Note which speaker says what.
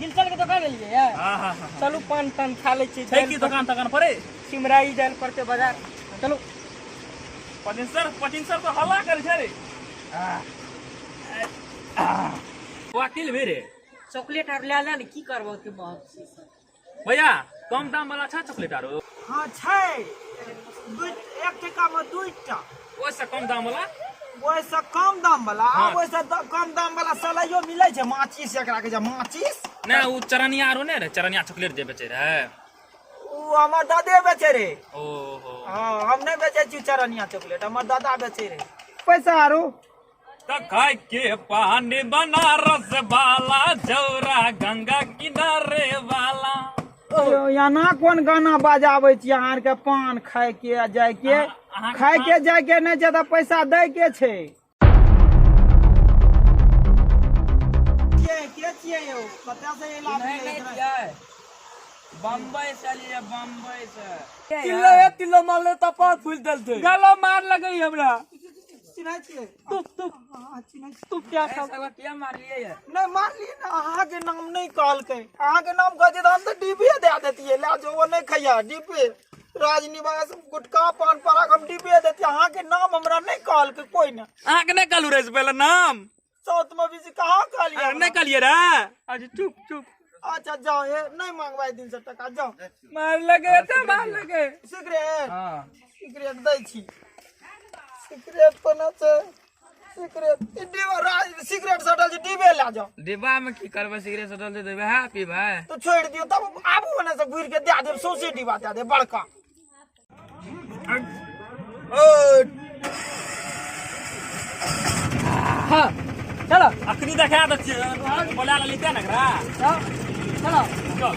Speaker 1: गिलचल के दोकान एलियै ये?
Speaker 2: हाँ हाँ हाँ।
Speaker 1: चलू पान तान खा लै छी।
Speaker 2: छै की दोकान तकान परे?
Speaker 1: सिमराई जाय लए पड़तै बाजार, चलू।
Speaker 2: पचिनसर पचिनसर तो हल्ला करै छै रे। वकील भी रे।
Speaker 1: चॉकलेट आर लए ले ने, की करबो ओते महग चीज सब।
Speaker 2: भैया कम दाम वाला छै चॉकलेट आरो?
Speaker 3: हाँ छै, एक टका में 2टा।
Speaker 2: ओहिसँ कम दाम वाला?
Speaker 3: ओहिसँ कम दाम वाला?
Speaker 2: हाँ।
Speaker 3: ओहिसँ कम दाम वाला सलाइयो मिलै छै, माचिस एकरा कहै छै माचिस।
Speaker 2: नहि, ओ चरनिया आरो नहि रहै, चरनिया चॉकलेट जे बेचै रहै।
Speaker 3: ओ हमर दादे बेचै रहै।
Speaker 2: ओहो।
Speaker 3: हाँ, हम नहि बेचै छी चरनिया चॉकलेट, हमर दादा बेचै रहै। पैसा आरो
Speaker 2: त खाय के पानी बनारस वाला जौरा गंगा किनारे वाला।
Speaker 3: एना कोन गाना बजाबै छी अहाँ आरके? पान खाय के आ जाय के,
Speaker 2: अहाँके
Speaker 3: खाय के जाय के नहि छै तऽ पैसा दै के छै। के छियै यौ? कतऽ से एला?
Speaker 4: बम्बई से एलियै, बम्बई से।
Speaker 1: तिल्लो ए तिल्लो मारले तऽ पाँच फूल देलकै, गलो मार लगै हमरा।
Speaker 3: चिन्है छियै?
Speaker 1: तुप तुप।
Speaker 3: अहाँ चिन्है छियै?
Speaker 1: तुप क्या खाओ?
Speaker 4: किया मारलियै ये?
Speaker 3: नहि मारलियै ने, अहाँके नाम नहि कहलकै। अहाँके नाम कहतै तऽ हम तऽ डिब्बे दए देतियै, लए जो, ओ नहि खैया डिब्बे राजनिवास गुटखा पान पराग, हम डिब्बे देतियै। अहाँके नाम हमरा नहि कहलकै कोइ ने।
Speaker 2: अहाँके नहि कहलू रे से पहिले नाम?
Speaker 3: साउथ में भी कहाँ कहलियै?
Speaker 2: अहाँ नहि कहलियै रे।
Speaker 1: अच्छा चुप चुप।
Speaker 3: अच्छा जाओ, हे नहीं मांगवा दिन से टका, जाओ।
Speaker 1: मार लगे तऽ मार लगे।
Speaker 3: सिगरेट?
Speaker 4: हाँ।
Speaker 3: सिगरेट दै छी। सिगरेट कोना छै सिगरेट? ई डिब्बा सिगरेट सटल छै, डिब्बे लए जाओ।
Speaker 4: डिब्बा में की करबै? सिगरेट सटल छै, देबै है पीबै?
Speaker 3: तो छोड़ि दियौ तब, आबू ओने से घुरि के दए देब, सौंसे डिब्बा दए देब बड़का।
Speaker 1: हाँ चलो।
Speaker 2: अखनी देखा दै छियै, बोला लेली तें ने एकरा।
Speaker 1: चलो।
Speaker 2: चल।